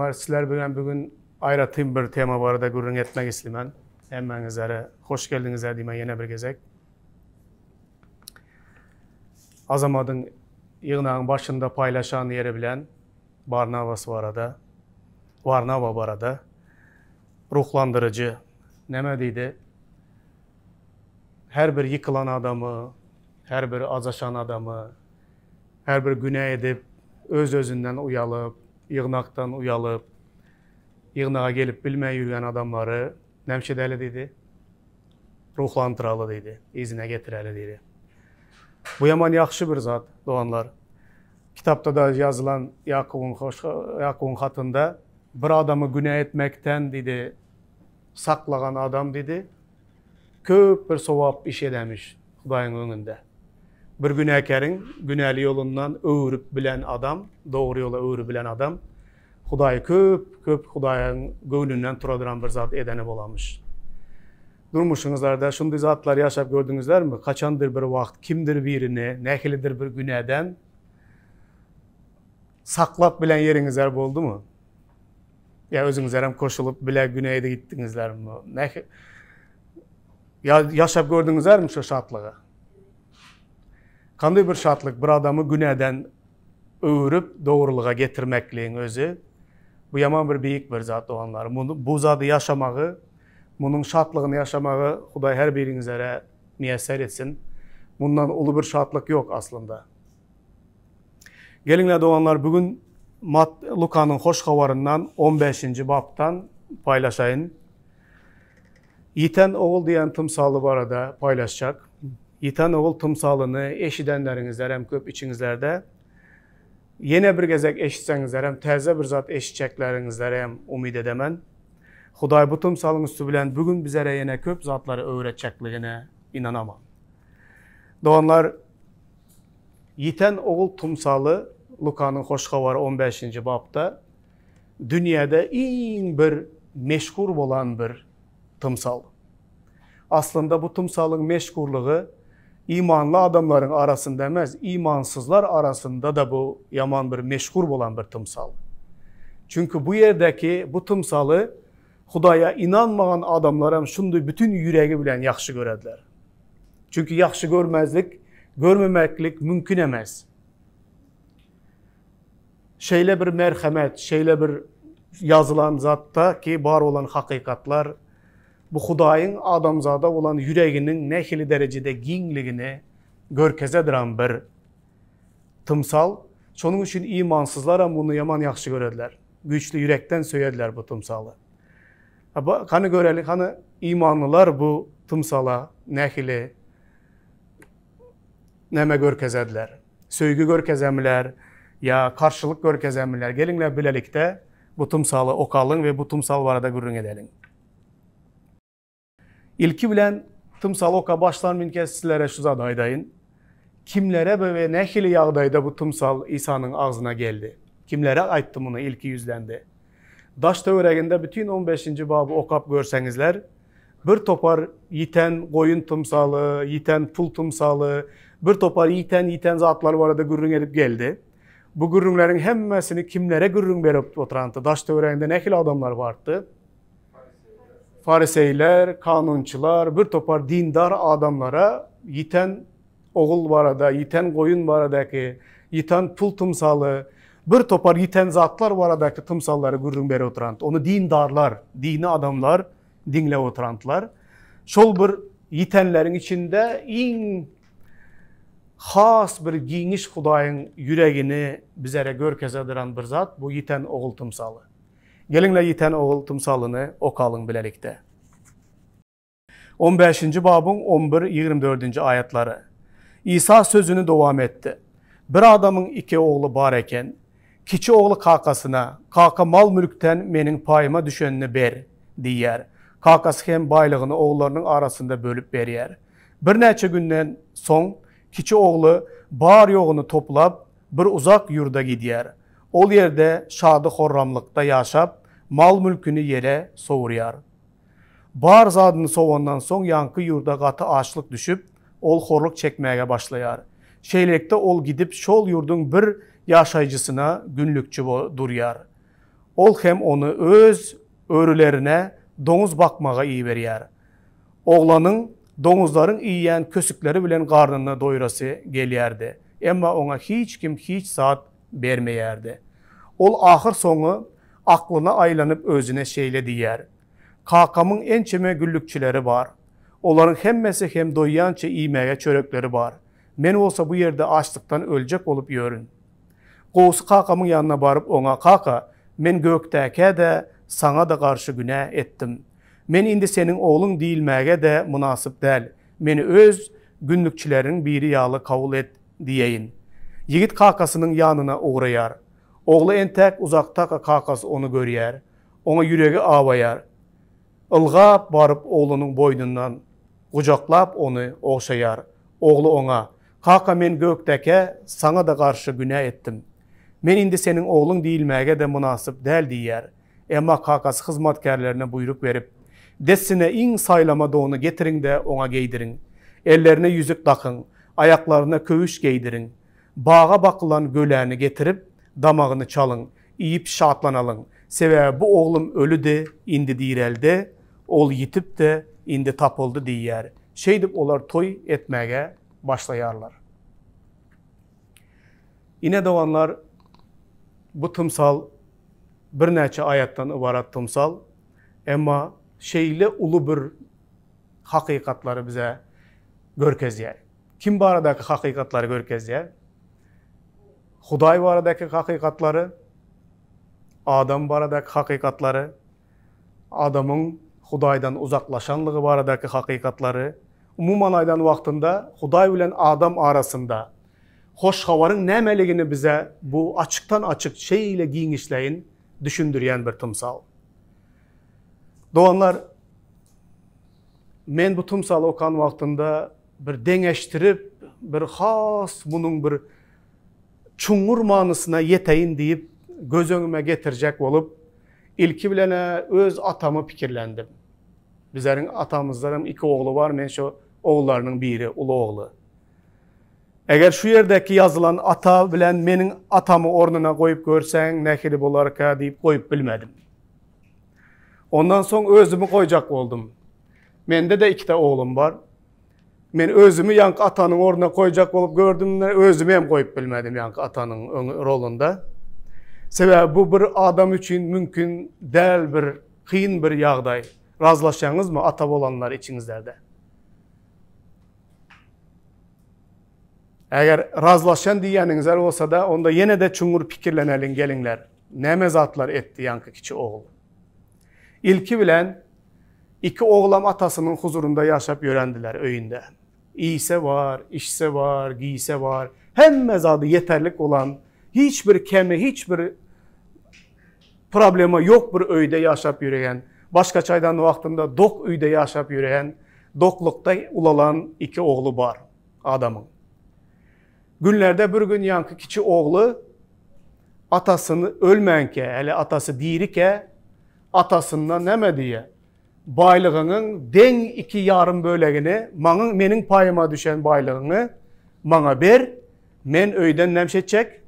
Doganlar, sizler bilen bugün aýratyn bir tema barada gürrüň etmek islemen. Hemmäňizlere hoş geldiňizler diýmen ýene bir gezek. Azamadyň ýygnagyň başynda paýlaşan ýeri bilen Barnabas barada, Barnaba barada ruhlandyryjy näme diýdi? Her bir ýykylan adamy, her bir azaşan adamy, her bir günä edip, öz-özünden uýalyp, ýygnakdan uýalyp, ýygnaga gelip bilmän ýürgen adamlary näme edeli diýdi? Ruhlandyraly diýdi, yzyna getireli diýdi. Bu ýaman ýagşy bir zat, doganlar. Kitapda-da ýazylan Ýakubyň hoş Ýakubyň hatynda bir adamy günä etmekden diýdi, saklagan adam diýdi, köp bir sogap iş edemiş Hudaýyň öňünde. Bir günäkäriň günäli ýolundan öwrüp bilen adam, dogry ýola öwrüp bilen adam Hudaýy köp, köp Hudaýyň göwnünden turadyran bir zat edeni bolamyş. Durmuşyňyzlarda şunday zatlary ýaşap gördüňizlermi? Haçandyr bir wagt kimdir birini nähilidir bir günäden saklap bilen ýeriňizler boldumy? Ýa özüňizlerem koşulyp bile günä edip gitdiňizlermi? Nähi Ýa ýaşap gördüňizlermi şu şatlygy? Kanday bir şatlyk bir adamy günäden öwürip dogrulyga getirmekligiň özi bu ýaman bir beýik bir zat doganlar. Bu zady ýaşamagy, munuň şatlygyny ýaşamagy Hudaý her biriňizlere miýesser etsin. Mundan uly bir şatlyk ýok aslynda. Geliňler doganlar bu gün Mat Lukanyň hoş habaryndan 15-nji bapdan paýlaşaýyn. Ýiten ogul diýen tymsaly barada paýlaşjak. Ýiten ogul tymsalyny eşidenleriňizler hem köp içiňizlerde. Ýene bir gezek eşitseňizler hem täze bir zat eşitjekleriňizlere hem umyt edemen. Hudaý bu tymsalyň üsti bilen bu gün bizere ýene köp zatlary öwretjekligine ynanaman. Doganlar, Ýiten ogul tymsaly Lukanyň Hoş Habary on bäşinji bapda dünýäde iň bir meşhur bolan bir tymsal. Aslynda bu tymsalyň meşhurlygy imanly adamlaryň arasynda emes, imansyzlar arasynda-da bu ýaman bir meşhur bolan bir tymsal. Çünki bu ýerdäki bu tymsaly Hudaýa ynanmagan adamlar hem şundy bütin ýüregi bilen ýagşy görediler. Çünki ýagşy görmezlik, görmemeklik mümkin emes. Şeýle bir merhemet, şeýle bir ýazylan zatda ki bar bolan hakykatlar bu Hudaýyň adamzada bolan ýüreginiň nähili derejede giňligini görkezediran bir tymsal. Şonuň üçin imansyzlar hem muny ýaman ýagşy görediler. Güýçli ýürekden söýediler bu tymsaly. Hany göreli, hany imanlylar bu tymsala nähili näme görkezediler? Söýgi görkezemiler ýa garşylyk görkezemiler? Geliňler bilelikde bu tymsaly okalyň we bu tymsal barada gürrüň edeliň. Ilki bilen tymsaly oka başlan minkä sizlere şu zady aýdaýyn. Kimlere we nähili ýagdaýda bu tymsal Isanyň agzyna geldi? Kimlere aýtdy muny ilki ýüzlendi? Daş töwereginde bütin on beşinji baby okap görseňizler, bir topar ýiten goýun tymsaly, ýiten pul tymsaly, bir topar ýiten-ýiten zatlar barada gürrüň edip geldi. Bu gürrüňleriň hemmesini kimlere gürrüň berip oturandy? Daş töwereginde nähili adamlar bardy? Fariseýler, kanunçylar, bir topar dindar adamlara ýiten ogul barada, ýiten goýun baradaky, ýiten pul tymsaly, bir topar ýiten zatlar baradaky tymsallary gürrüň berip oturandy. Ony dindarlar, dini adamlar diňläp oturandylar. Şol bir ýitenleriň içinde iň has bir giňiş Hudaýyň ýüregini bizere görkezediren bir zat bu ýiten ogul tymsaly. Geliňle ýiten ogul tymsalyny okalyň bilelikde. On bäşinji babyň on bir, 24-nji aýatlary. Isa sözüni dowam etdi. Bir adamyň iki ogly bar eken. Kiçi ogly kakasyna, Kaka mal-mülkden meniň paýyma düşenini ber diýýär. Kakasy hem baýlygyny ogullarynyň arasynda bölüp berýär. Birnäçe günden soň kiçi ogly bar-ýoguny toplap, bir uzak ýurda gidýär. Ol ýerde şady-horramlykda ýaşap, mal-mülküni ýere sowurýar. Bar zadyny sowandan soň ýaňky ýurda gaty açlyk düşüp, ol horluk çekmäge başlaýar. Şeýlelikde ol gidip şol ýurduň bir ýaşaýjysyna günlükçi durýar. Ol hem ony öz örülerine doňuz bakmaga iberýär. Oglanyň doňuzlaryň iýýän kösükleri bilen garnyny doýurasy gelýärdi. Emma oňa hiç kim hiç zat bermeýärdi. Ol ahyrsoňy aklyna aýlanyp özüne şeýle diýýär, Kakamyň ençeme güllükçileri bar. Olaryň hemmesi hem doýýança iýmäge çörekleri bar. Men bolsa bu ýerde açlykdan öljek bolup ýörün. Gowusy kakamyň ýanyna baryp oňa, Kaka, men gökdäkä-de, saňa-da garşy günä etdim. Men indi seniň ogluň diýilmäge-de mynasyp däl. Meni öz günlükçileriň biri ýaly kabul et diýeýin. Ýigit kakasynyň ýanyna ugraýar. Ogly entäk uzakdaka kakasy ony görýär. Oňa ýüregi awaýar. Ylgap baryp oglunyň boýnundan gujaklap ony ogşaýar. Ogly oňa, Kaka men gökdäkä saňa-da garşy günä etdim. Men indi seniň ogluň diýilmäge-de mynasyp däl diýýär. Emma kakasy hyzmatkärlerine buýruk berip, Dessine iň saýlama dony getiriň-de oňa geýdiriň. Ellerine ýüzük dakyň, aýaklaryna köwüş geýdiriň. Baga bakylan göläni getirip, damagyny çalyň, iýip şatlanalyň. Sebäbi bu oglum ölüdi, indi direldi, ol ýitipdi, indi tapyldy diýýär. Şeýdip olar toý etmäge başlaýarlar. Ine doganlar, bu tymsal birnäçe aýatdan ybarat tymsal, emma şeýle uly bir hakykatlary bize görkezýär. Kim baradaky hakykatlary görkezýär? Hudaý baradaky hakykatlary, adam baradaky hakykatlary, adamyň Hudaýdan uzaklaşanlygy baradaky hakykatlary, umuman aýdan wagtynda Hudaý bilen adam arasynda Hoş Habaryň nämeligini bize bu açykdan-açyk şeýle giňişleýin düşündirýän bir tymsal. Doganlar, men bu tymsaly okan wagtynda bir deňeşdirip, bir has munuň bir çuňňur manysyna ýeteýin diýip göz öňüme getirjek bolup, ilki bilen-ä öz atamy pikirlendim. Bizleriň atamyzlaram iki ogly bar, men şo ogullarynyň biri, uly ogly. Eger şu ýerdäki ýazylan ata bilen meniň atamy ornuna goýup görseň nähili bolarka diýip goýup bilmedim. Ondan soň özümi goýjak boldum. Mende-de ikide oglum bar. Men özümi ýaňky atanyň ornuna goýjak bolup gördüm, özümi hem goýup bilmedim ýaňky atanyň öň rolunda. Sebäbi bu bir adam üçin mümkin däl bir kyn bir ýagdaý. Razlaşýaňyzmy ata bolanlar içiňizlerde? Eger razlaşan diýýäniňizler bolsa-da, onda ýene-de çuňňur pikirleneliň geliňler. Näme zatlar etdi ýaňky kiçi ogul? Ilki bilen iki oglam atasynyň huzurynda ýaşap ýörendiler öýünde. Iýse bar, içse bar, giýse bar, hemme zady ýeterlik bolan, hiç bir kemi, hiç bir problema ýok bir öýde ýaşap ýöreýän, başgaça aýdan wagtynda dok öýde ýaşap ýöreýän, doklukda ulalan iki ogly bar adamyň. Günlerde bir gün ýaňky kiçi ogly atasyny ölmänkä, häli atasy dirikä, atasyndan näme diýýär? Baýlygyňyň deň iki ýarym bölegini maňyň meniň paýyma düşen baýlygyňy maňa ber, men öýden näme etjek?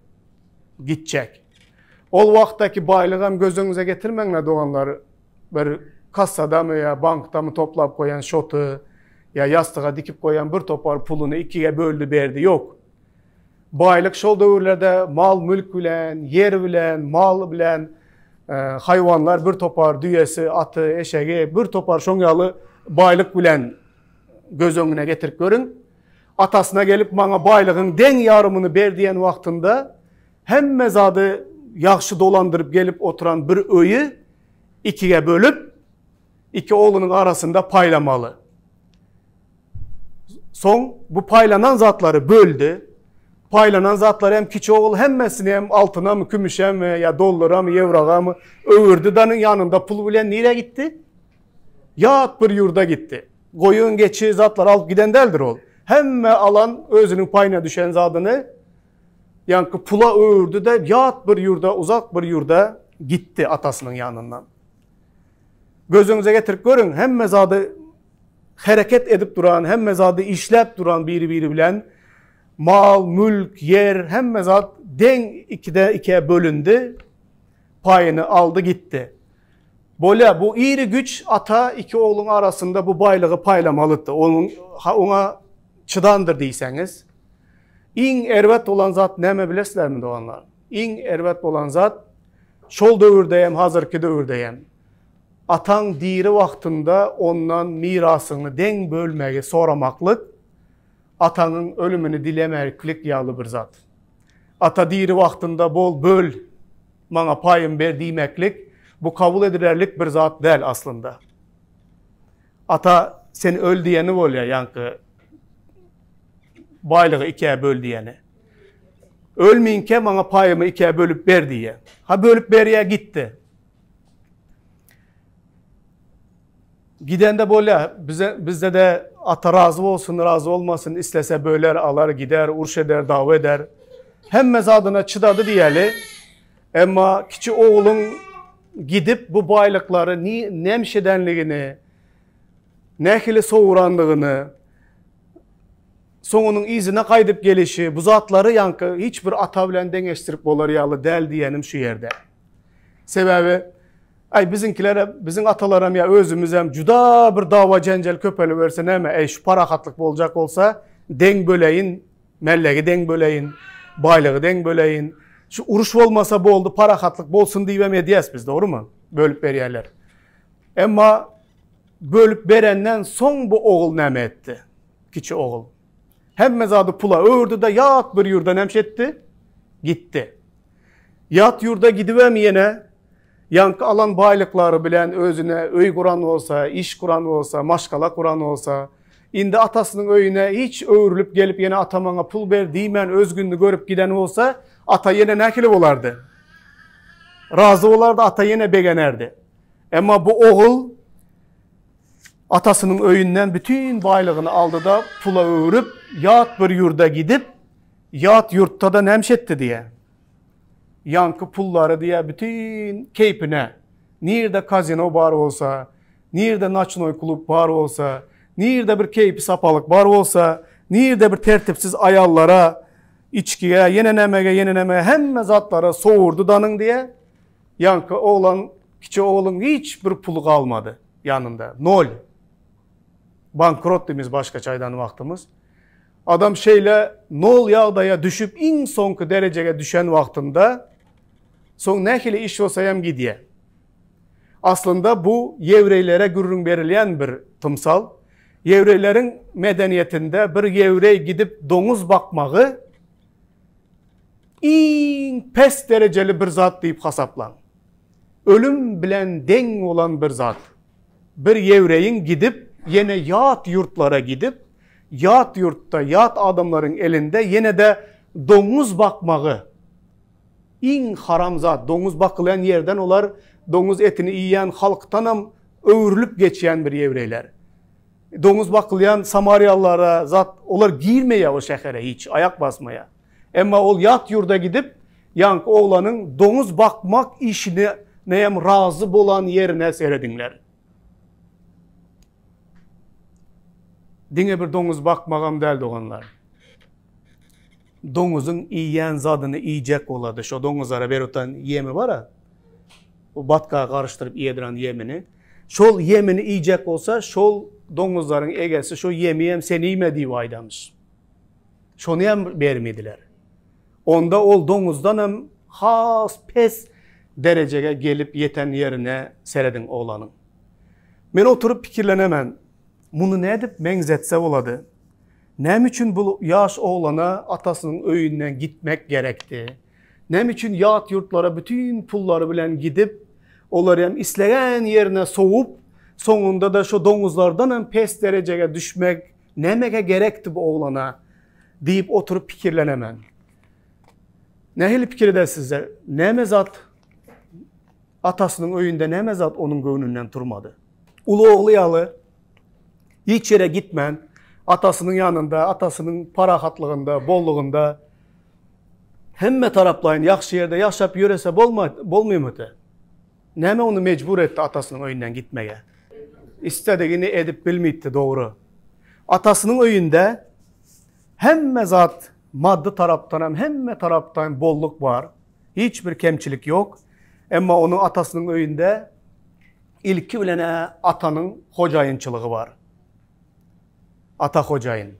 Gitjek. Ol wagtdaky baýlygam göz öňüňize getirmäňler doganlar. Bir kassadamy ýa bankdamy toplap goýan şoty ýa ýassyga dikip goýan bir topar puluny ikige böldi berdi ýok. Baýlyk şol döwürlerde mal-mülk bilen, ýer bilen, mal bilen, haýwanlar bir topar düýesi, aty, eşegi bir topar şoň ýaly baýlyk bilen göz öňüne getirip görüň. Atasyna gelip maňa baýlygyň deň ýarymyny ber diýen wagtynda hemme zady ýagşy dolandyryp gelip oturan bir öýi ikige bölüp iki oglunyň arasynda paýlamaly. Soň bu paýlanan zatlary böldi. Paýlanan zatlary hem kiçi ogul hemmesini hem altynamy, kümüşemi ýa dollaramy, ýewrogamy öwürdi danyň ýanynda pul bilen nirä gitdi? Ýat bir ýurda gitdi. Goýun, geçi zatlary alyp giden däldir ol. Hemme alan özüniň paýyna düşen zadyny ýaňky pula öwürdi-de ýat bir ýurda, uzak bir ýurda gitdi atasynyň ýanyndan. Gözüňize getirip görüň, hemme zady hereket edip duran, hemme zady işläp duran biri-biri bilen mal, mülk, ýer, hemme zat deň ikide ikä bölündi. Paýyny aldy gitdi. Bolýa, bu iri güç ata iki ogluň arasynda bu baýlygy paýlamalydy. Onuň oňa çydandyr diýseňiz. Iň erbet bolan zat näme bilesizlermi doganlar? Iň erbet bolan zat şol döwürde hem hazirki döwürde hem ataň diri wagtynda ondan mirasyňy deň bölmegi soramaklyk ataňyň ölümini dilemeklik ýaly bir zat. Ata diri wagtynda bol böl maňa paýym ber diýmeklik bu kabul edilerlik bir zat däl aslynda. Ata sen öl diýeni bolýar ýaňky baýlygy ikä böl diýeni. Ölminkä maňa paýymy ikä bölüp ber diýýär. Ha bölüp berýär gitdi. Gidende bolýar bize bizde-de ata razy bolsun razy bolmasyn islese böler alar gider uruş eder dawa eder. Hemme zadyna çydady diýeli. Emma kiçi ogluň gidip bu baýlyklary ni nemş edenligini, nähili sowurandygyny, soň onuň yzyna gaýdyp gelişi, bu zatlary ýaňky hiç bir ata bilen deňeşdirip bolar ýaly däl diýenim şu ýerde. Sebäbi aý biziňkiler biziň atalaram ýa özümizem juda bir dawa jenjel köpeliberse näme, eý şu parahatlyk boljak bolsa deň böleýin, mellegi deň böleýin, baýlygy deň böleýin. Şu uruş bolmasa boldy, parahatlyk bolsun diýibem edýäs biz, dogrumy? Bölüp berýärler. Emma bölüp berenden soň bu ogul näme etdi? Kiçi ogul. Hemme zady pula öwürdi-de ýat bir ýurda näme etdi? Gitdi. Ýat ýurda gidibem ýene ýaňky alan baýlyklary bilen özüne öý guran bolsa, iş guran bolsa, maşgala guran bolsa, indi atasynyň öýüne hiç öwrülip gelip ýene ata maňa pul ber diýmän öz gününi görüp giden bolsa, ata ýene nähili bolardy? Razy bolardy, ata ýene begenerdi. Emma bu ogul atasynyň öýünden bütin baýlygyny aldy-da, pula öwrüp, ýat bir ýurda gidip, ýat ýurtda-da näme etdi diýýär. Ýaňky pullary diýýär bütin keýpine. Nirde kazino bar bolsa, nirde noçnoý klub bar bolsa, nirde bir keýpi sapalyk bar bolsa, nirde bir tertipsiz aýallara, içkige, ýene nämege, ýene nämege hemme zatlara sowurdy danyň diýýär. Ýaňky oglan, kiçi ogluň hiç bir puly galmady ýanynda. Nol. Bankrot diýmiz başgaça aýdan wagtymyz. Adam şeýle nol ýagdaýa düşüp iň soňky derejege düşen wagtynda soň nähili iş bolsa hem gidýär. Aslynda bu ýewreýlere gürrüň berilýän bir tymsal. Ýewreýleriň medeniýetinde bir ýewreý gidip doňuz bakmagy iň pes derejeli bir zat diýip hasaplaň. Ölüm bilen deň bolan bir zat. Bir ýewreýiň gidip, ýene ýat ýurtlara gidip, ýat ýurtda, ýat adamlaryň elinde ýene-de doňuz bakmagy iň haram zat. Doňuz bakylýan ýerden olar doňuz etini iýýän halkdanam öwrülip geçýän bir ýewreýler. Doňuz bakylýan samariýalylara zat olar girmeýär o şähere hiç, aýak basmaýar. Emma ol ýat ýurda gidip, ýaňky oglanyň doňuz bakmak işine hem razy bolan ýerine serediňler. Diňe bir doňuz bakmagam däl doganlar. Doňuzyň iýýän zadyny iýjek bolady. Şo doňuzlara berip oturan ýemi bar-a. Bu batga garyşdyryp iýediren ýemini. Şol ýemini iýjek bolsa, şol doňuzlaryň egesi şo ýemi hem sen iýme diýip aýdamyş. Şony hem bermediler. Onda ol doňuzdan hem has pes derejege gelip ýeten ýerine serediň oglanyň. Men oturyp pikirlenemen, muny nädip meňzetse bolady? Näme üçin bu ýaş oglana atasynyň öýünden gitmek gerekdi? Näme üçin ýat ýurtlara bütin pullary bilen gidip, olary hem islegen ýerine sowup, soňunda-da şo doňuzlardan hem pes derejege düşmek Nämege gerekdi bu oglana? diýip oturyp pikirlenemen. Nähili pikir edersizler? Näme zat atasynyň öýünde näme zat onuň göwnünden turmady? Uly ogly ýaly hiç ýere gitmän, atasynyň ýanynda, atasynyň parahatlygynda, bollugynda hemme taraplaýyn ýagşy ýerde ýaşap ýörese bolmaýmydy? Näme ony mejbur etdi atasynyň öýünden gitmege? Istedigini edip bilmipdi dogry. Atasynyň öýünde hemme zat maddy tarapdan hem hemme tarapdan bolluk bar. Hiç bir kemçilik ýok. Emma onuň atasynyň öýünde ilki bilen-ä atanyň hojaýynçylygy bar. Ata hojaýyn.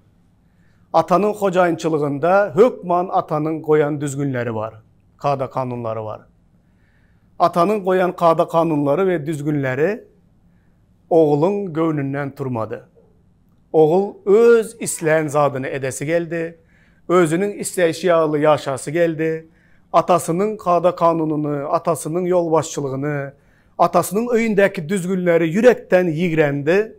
Atanyň hojaýynçylygynda hökman atanyň goýan düzgünleri bar, kada-kanunlary bar. Atanyň goýan kada-kanunlary we düzgünleri ogluň göwnünden turmady. Ogul öz islän zadyny edesi geldi, özüniň isleýşi ýaly ýaşasy geldi, atasynyň kada-kanunyny, atasynyň ýolbaşçylygyny, atasynyň öýündäki düzgünleri ýürekden ýigrendi.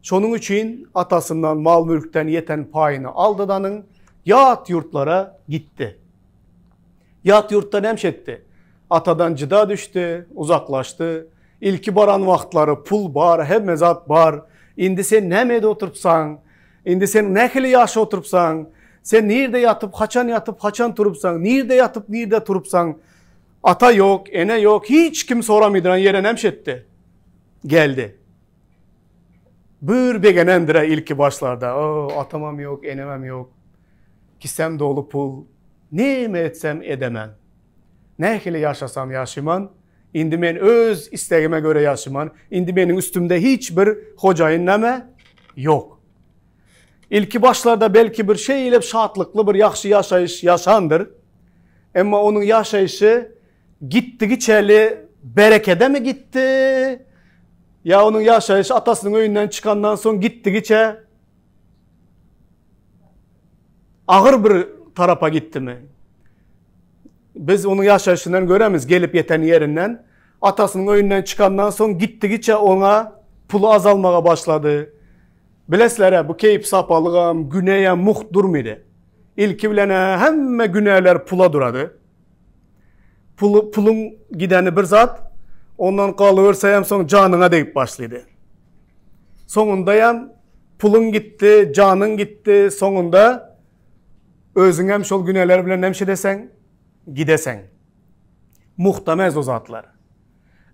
Şonuň üçin atasyndan mal-mülkden ýeten paýyny aldy-danyň ýat ýurtlara gitdi. Ýat ýurtda näme etdi? Atadan jyda düşdi, uzaklaşdy. Ilki baran wagtlary pul bar, hemme zat bar. Indi sen näme edip oturypsaň? Indi sen nähili ýaşap oturypsaň? Sen nirde ýatyp, haçan ýatyp, haçan turupsaň? Nirde ýatyp, nirde turupsaň? Ata ýok, ene ýok, hiç kim soramydyran ýere näme etdi? Geldi. Bir begenendir-ä ilki başlarda. O, atamam ýok, enemem ýok. Kisem doly pul. Näme etsem edemen. Nähili ýaşasam ýaşyman. Indi men öz islegime görä ýaşyman. Indi meniň üstümde hiç bir hojaýyn näme ýok. Ilki başlarda belki bir şeýle şatlykly bir ýagşy ýaşaýyş ýaşandyr. Emma onuň ýaşaýşy gitdigiçeli berekedemi gitdi? Ýa onuň ýaşaýşy atasynyň öýünden çykandan soň gitdigiçe agyr bir tarapa gitdimi? Biz onuň ýaşaýşyndan göremiz, gelip ýeten ýerinden. Atasynyň öýünden çykandan soň gitdigiçe oňa puly azalmaga başlady. Bilesizler-ä, bu keýp-sapalygam, güneýem mugt durmydy. Ilki bilen-ä hemme günäler pula durady. Puly, puluň gideni bir zat, ondan galyberseýem soň janyňa degip başlydy. Soňundaýam puluň gitdi, janyň gitdi, soňunda özüňem şol günäler bilen näme edeseň, gideseň. Muhtamez o zatlar.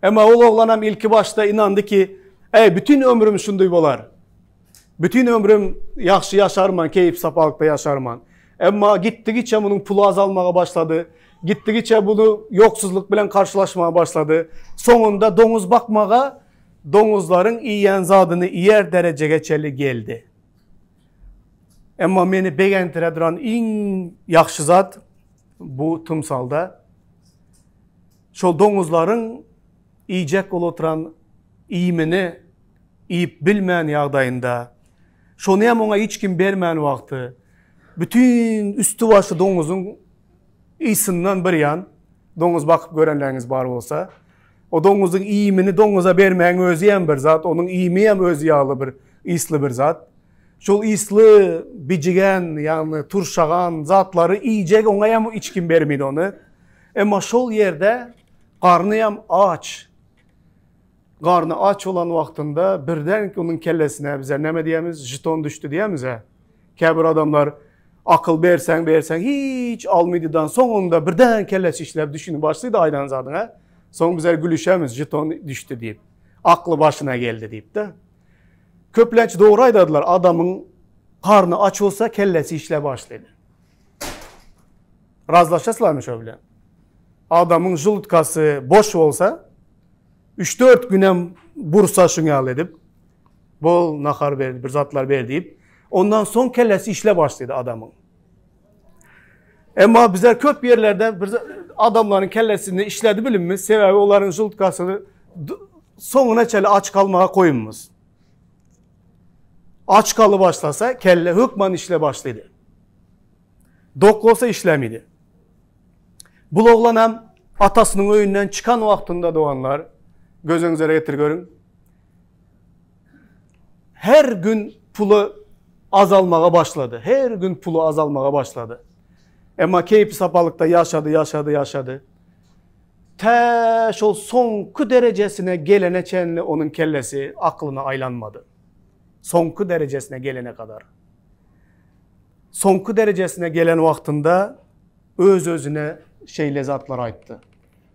Emma ol oglanam ilki başda inandy ki, Ey, bütün ömrüm şunday bolar. Bütün ömrüm ýagşy ýaşarman, keýp-sapalykda ýaşarman. Emma gitdigiçe munuň puly azalmaga başlady. Gitdigiçe bunu ýoksuzlyk bilen karşylaşmaga başlady. Soňunda doňuz bakmaga, doňuzlaryň iýen zadyny iýer derejege çenli geldi. Emma meni begendirä duran iň ýagşy zat bu tymsalda şol doňuzlaryň iýjek bolup oturan iýmini iýip bilmän ýagdaýynda, şony hem oňa hiç kim bermän wagty, bütin üsti-başy doňuzyň ysyndan bir ýan, doňuz bakyp görenleriňiz bar bolsa, o doňuzyň iýmini doňuza bermäň özi hem bir zat, onuň iými hem özi ýaly bir ysly bir zat. Şol ysly bijigen, ýagny turşagan zatlary iýjek oňa hem hiç kim bermedi ony. Emma şol ýerde garny hem aç. Garny aç bolan wagtynda birden onuň kellesine bize näme diýemiz? Jeton düşdi diýemiz-ä. Käbir adamlar akyl berseň berseň hiç almydydan soňunda birden kellesi işläp düşünip başlaýdy aýdan zadyňa. Soň bizler gülüşemiz jeton düşdi diýip. Akly başyna geldi diýip-de. Köplenç dogry aýdardylar, adamyň garny aç bolsa kellesi işläp başlaýdy. Razlaşaslarmy şo bilen? Adamyň žulutkasy boş bolsa, üç-dört günem bursa şuň ýaly edip, bol nahar ber, bir zatlar ber diýip, ondan soň kellesi işläp başlaýdy adamyň. Emma bizler köp ýerlerde bir adamlaryň kellesini işledi bilinmiz, sebäbi olaryň žultkasyny soňuna çenli aç kalmaga goýunmyz. Aç kaly başlasa, kelle hökman işle başlaýdy. Dok bolsa işlemidi. Bul oglan hem atasynyň öýünden çykan wagtynda doganlar, gözüňize getir görüň. Her gün puly azalmaga başlady. Her gün puly azalmaga başlady. Emma keýpi sapalykda ýaşady, ýaşady, ýaşady. Tä şol soňky derejesine gelene çenli onuň kellesi aklyna aýlanmady. Soňky derejesine gelene kadar. Soňky derejesine gelen wagtynda öz-özüne şeýle zatlar aýtdy.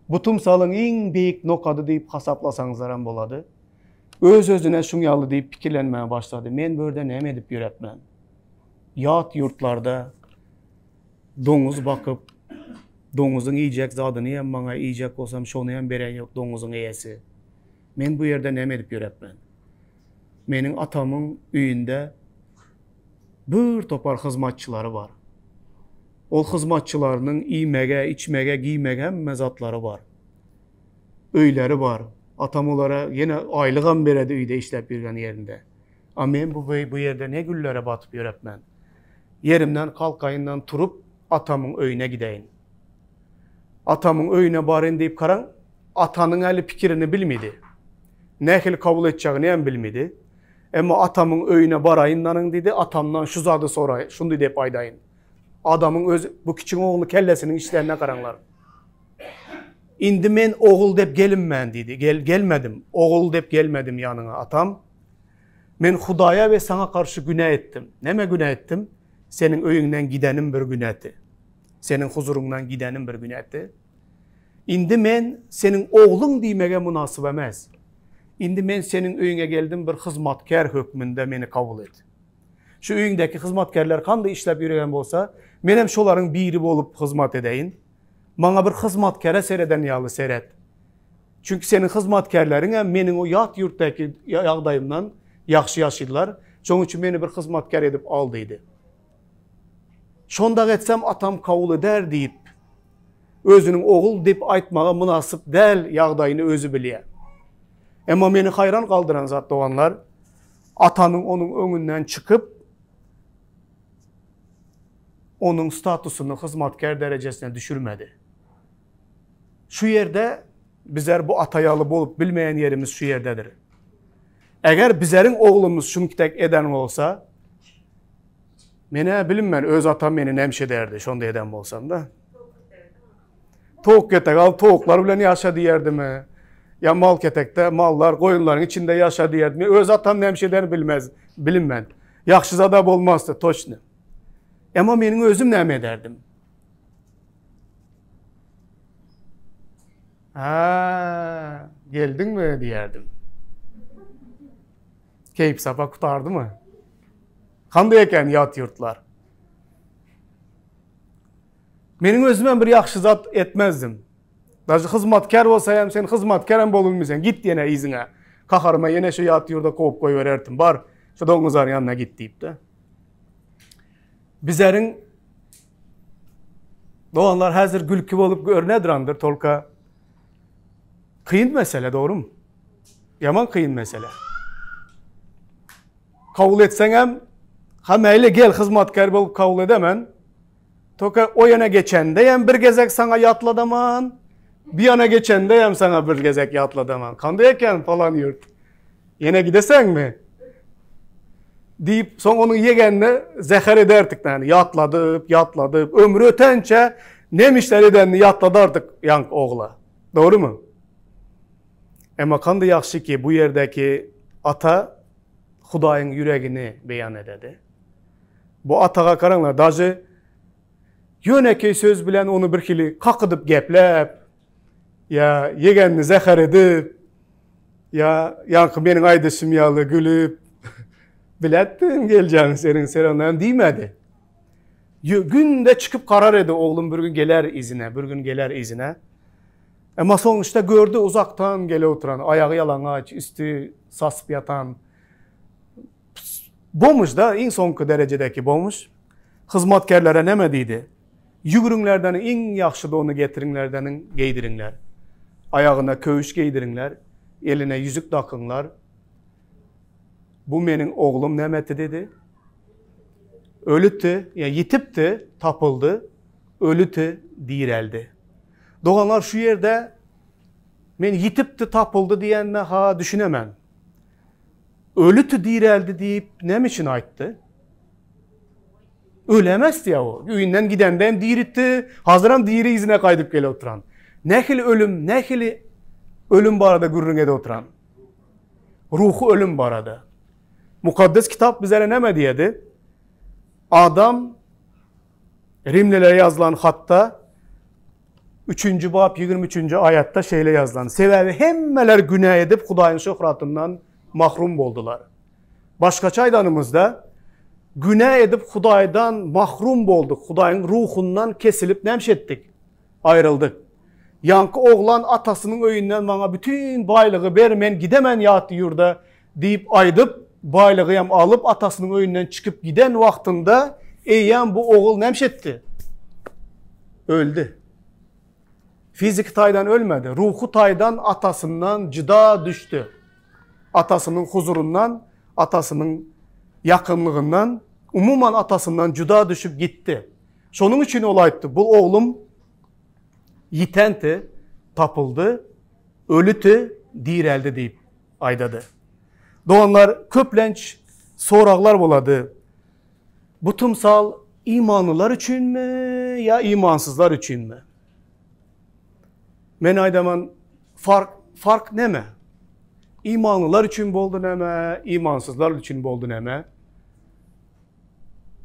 Bu tymsalyň iň beýik nokady diýip hasaplasaňyzlar hem bolady. Öz-özüne şuň ýaly diýip pikirlenmäge başlady, Men bu ýerde näme edip ýörepmen? Ýat ýurtlarda doňuz bakyp, Doňuzyň iýjek zadyny hem maňa iýjek bolsam şony hem beren ýok doňuzyň eýesi. Men bu ýerde näme edip ýörepmen? Meniň atamyň öýünde bir topar hyzmatçylary bar. Ol hyzmatçylarynyň iýmege, içmege, giýmege hemme zatlary bar. Öýleri bar. Atam olara ýene aýlygam beredi öýde işläp ýörgen ýerinde. A men bu bu ýerde ne güllere batyp ýörepmen. Ýerimden kalkaýyndan turup atamyň öýüne gideýin. Atamyň öýüne baryn diýip garaň, atanyň äli pikirini bilmedi. Nähili kabul etjegini hem bilmedi. Emma atamyň öýüne baraýyn danyň diýdi, atamdan şu zady soraýyn, şundy diýip aýdaýyn. Adamyň öz bu kiçiň ogly kellesiniň işlerine garaňlar. Indi men ogul dep gelinmän diýdi. Gel gelmedim. Ogul dep gelmedim ýanyňa atam. Men Hudaýa we saňa garşy günä etdim. Näme günä etdim? Seniň öýüňden gidenim bir günäti. Seniň huzuryňdan gidenim bir günäti. Indi men seniň ogluň diýmege mynasyp emes. Indi men seniň öýüňe geldim bir hyzmatkär hökmünde meni kabul et. Şu öýüňdäki hyzmatkärler kanday işläp ýöregen bolsa, menem şolaryň biri bolup hyzmat edeýin. Maňa bir hyzmatkäre sereden ýaly seret. Çünki seniň hyzmatkärleriň hem meniň o ýat ýurtdaky ýagdaýymdan ýagşy ýaşydylar. Şonuň üçin meni bir hyzmatkär edip al diýdi. Şondak etsem atam kabul eder diýip, özüniň ogul diýip aýtmaga mynasyp däl ýagdaýyny özi bilýär. Emma meni haýran galdyran zat doganlar, atanyň onuň öňünden çykyp, onuň statusyny hyzmatkär derejesine düşürmedi. Şu ýerde bizler bu ata ýaly bolup bilmeýän ýerimiz şu ýerdedir. Eger bizleriň oglumyz şuňkitek eden bolsa, men-ä bilinmän öz atam meni nämiş ederdi şonda eden bolsam-da. Towuk ketek alyp towuklar bilen ýaşa diýerdimi? Ýa mal ketekde mallar, goýunlaryň içinde ýaşa diýerdimi? Öz atam nämiş ederini bilmez, bilinmän. Ýagşy zada bolmazdy, toçny. Emma meniň özüm näme ederdim? Ha, geldiňmi diýerdim. Keýp-sapa gutardymy? Kanday eken ýat ýurtlar? Meniň özümem bir ýagşy zat etmezdim. Daže hyzmatkär bolsa hem sen hyzmatkär hem bolunmysen. Git ýene yzyňa. Kaharyma ýene şu ýat ýurda kowup goýbererdim. Bar, şu doňuzaryň ýanyna git diýip-de. Bizleriň doganlar häzir gülki bolup görünedrandyr tolka kyn mesele dogrumy? Ýaman kyn mesele. Kabul etseňem ha meýli gel hyzmatkär bolup kabul edemen. Toka o ýana geçende hem bir gezek saňa ýatladaman, bir ýana geçende hem saňa bir gezek ýatladaman. Kanday eken falan ýurt. Ýene gideseňmi? Diýip, soň onuň ýegenine zäher ederdik, ýagny ýatladyp, ýatladyp, ömri ötençe näme işler edenini ýatladardyk ýaňky ogla. Dogrumy? Emma kandy ýagşy ki, bu ýerdäki ata Hudaýyň ýüregini beýan ededi. Bu ataga garaňlar, daže ýönekeý söz bilen ony birhili kakydyp gepläp, Ýa ýegenini zäher edip, ýa ýaňky meniň aýdyşym ýaly gülüp, biletdim geljegini seniň serenäm diýmedi. Günde çykyp karar edi, oglum bir gün geler izine, bir gün geler izine. Emma soňuşda gördi uzakdan gele oturan, aýagy ýalaňaç, üsti sasyp ýatan. Bomž da, iň soňky derejedäki bomž. Hyzmatkärlere näme diýdi? Ýüwrüňlerden iň ýagşy dony getiriňlerdeniň geýdiriňler. Aýagyna köwüş geýdiriňler, eline ýüzük dakyňlar. Bu meniň oglum näme etdi diýdi? Ölüpdi, ýa ýitipdi, tapyldy, ölüpdi, direldi. Doganlar şu ýerde men ýitipdi, tapyldy diýenine ha düşünemen. Ölüpdi, direldi diýip näme üçin aýtdy? Ölemezdi ýa o. Öýünden gidende hem diritdi, hazir hem diri yzyna gaýdyp gelip oturan. Nähili ölüm, nähili ölüm barada gürrüň edip oturan? Ruhy ölüm barada. Mukaddes kitap bizlere näme diýedi? Adam Rimlilere ýazylan hatda 3-nji bap 23-nji aýatda şeýle ýazylan. Sebäbi hemmeler günä edip Hudaýyň şöhratyndan mahrum boldular. Başgaça aýdanymyzda, günä edip Hudaýdan mahrum bolduk, Hudaýyň ruhundan kesilip näme etdik? Aýryldyk. Ýaňky oglan atasynyň öýünden maňa bütin baýlygy ber, men gidemen ýat ýurda diýip aýdyp, baýlygyam alyp atasynyň öýünden çykyp giden wagtynda eýýäm bu ogul näme etdi? Öldi. Fiziki taýdan ölmedi, ruhy taýdan atasyndan jyda düşdi. Atasynyň huzuryndan, atasynyň ýakynlygyndan, umuman atasyndan juda düşüp gitdi. Şonuň üçin ol aýtdy, Bu oglum ýitenti, tapyldy, ölüti, direldi diýip aýdady. Doganlar, köplenç soraglar bolady. Bu tymsal imanlylar üçinmi ýa imansyzlar üçinmi? Men aýdaman, fark, fark näme? Imanlylar üçin boldy näme, imansyzlar üçin boldy näme?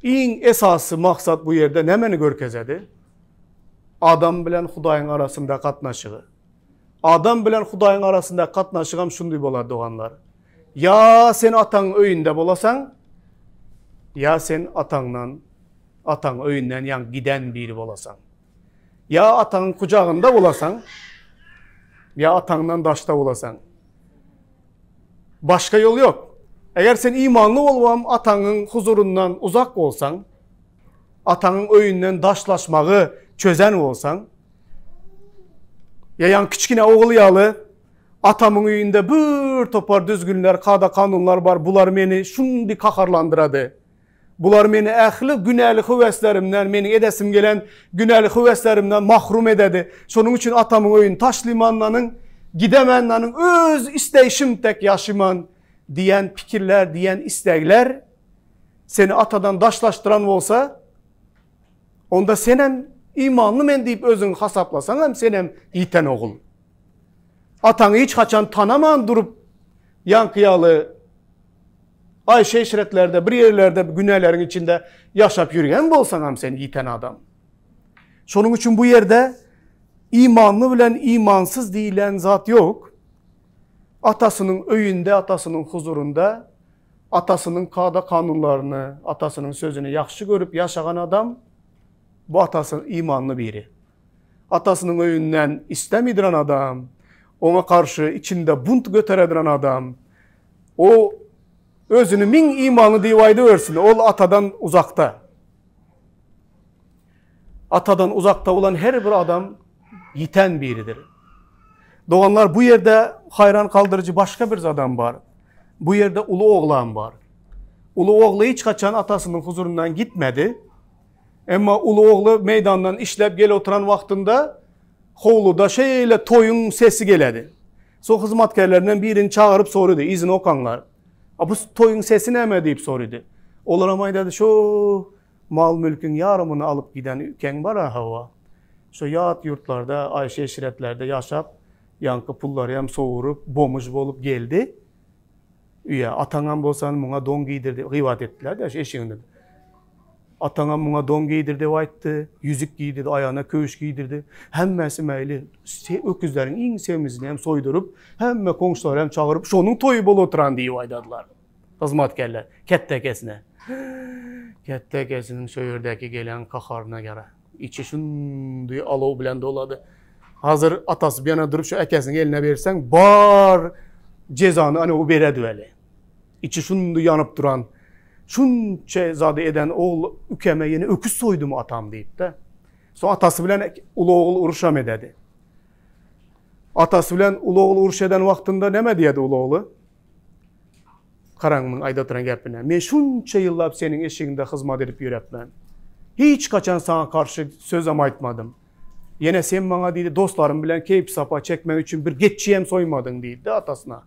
Iň esasy maksat bu ýerde nämeni görkezedi? Adam bilen Hudaýyň arasynda gatnaşygy. Adam bilen Hudaýyň arasynda gatnaşygam şundy bolar doganlar. Ýa sen ataň öýünde bolasaň, ýa sen ataňdan, ataň öýünden ýaň giden biri bolasaň. Ýa ataňyň kujagynda bolasaň, ýa ataňdan daşda bolasaň. Başga ýol ýok. Eger sen imanly bolubam ataňyň huzuryndan uzak bolsaň, ataňyň öýünden daşlaşmagy çözen bolsaň, ýa ýaňky kiçgine ogul ýaly atamyň öýünde bir topar düzgünler, kada-kanunlar bar, bular meni şundi kaharlandyrady. Bular meni ähli günäli höweslerimden, meniň edesim gelen günäli höweslerimden mahrum ededi. Şonuň üçin atamyň öýüni taşlymannanyň, gidemennanyň öz isleýşim tek ýaşyman diýen pikirler, diýen islegler seni atadan daşlaşdyran bolsa, onda senem imanly men diýip özüňi hasaplasaň hem senem ýiten ogul. Ataňy hiç haçan tanaman durup, ýaňky ýaly Aýşy-eşretlerde, bir ýerlerde günäleriň içinde ýaşap ýörýän bolsaňam sen ýiten adam. Şonuň üçin bu ýerde imanly bilen imansyz diýlen zat ýok. Atasynyň öýünde, atasynyň huzurynda atasynyň kada-kanunlaryny, atasynyň sözüni ýagşy görüp ýaşagan adam bu atasy imanly biri. Atasynyň öýünden istemidren adam, oňa garşy içinde bunt göterediren adam, O özüni miň imanly diýip aýdybersin, ol atadan uzakda. Atadan uzakda bolan her bir adam ýiten biridir. Doganlar bu ýerde haýran galdyryjy başga bir zadam bar. Bu ýerde uly oglan bar. Uly ogly hiç haçan atasynyň huzuryndan gitmedi. Emma uly ogly meýdandan işläp gelip oturan wagtynda howluda şeýle toýuň sesi geledi. Soň hyzmatkärlerinden birini çagyryp sorady, yzyny okaňlar. A bu toýuň sesi näme diýip sorady. Olaram aýdady, şo mal-mülküň ýarymyny alyp giden ükeň bar-a hawa. Şo ýat ýurtlarda, aýşy-eşretlerde ýaşap, ýaňky pullaryam sowuryp, bomž bolup geldi. Üýe, ataňam bolsa muňa don geýdirdi, gybat etdiler-de şu eşiginde. Ataňam muňa don geýdir dep aýtdy, ýüzük geýdirdi, aýagyna köwüş geýdirdi. Hemmesi mäli öküzleriň iň semizini hem soýduryp, hemme goňşulary hem çagyryp, şonuň toýy bolup oturan diýip aýdadylar. Hyzmatkärler ketdekesine. Ketdekesiniň şo ýerdäki gelen kaharyna gara. Içi şundy alow bilen dolady. Hazır atasy bir ýana durup şu äkesiniň eline berseň, bar jezany ana o beredi weli. Içi şundy ýanyp duran, şunça zady eden ogul ükeme ýene öküz soýdumy atam diýip-de. Soň atasy bilen uly ogul uruşam ededi. Atasy bilen uly ogul uruş eden wagtynda näme diýedi uly ogly? Garaň muň aýda oturan gepine. Men şunça ýyllap seniň eşigiňde hyzmat edip ýörepmen. Hiç haçan saňa garşy sözem aýtmadym. Ýene sen maňa diýdi, dostlarym bilen keýp-sapa çekmek üçin bir geçi hem soýmadyň diýdi atasyna.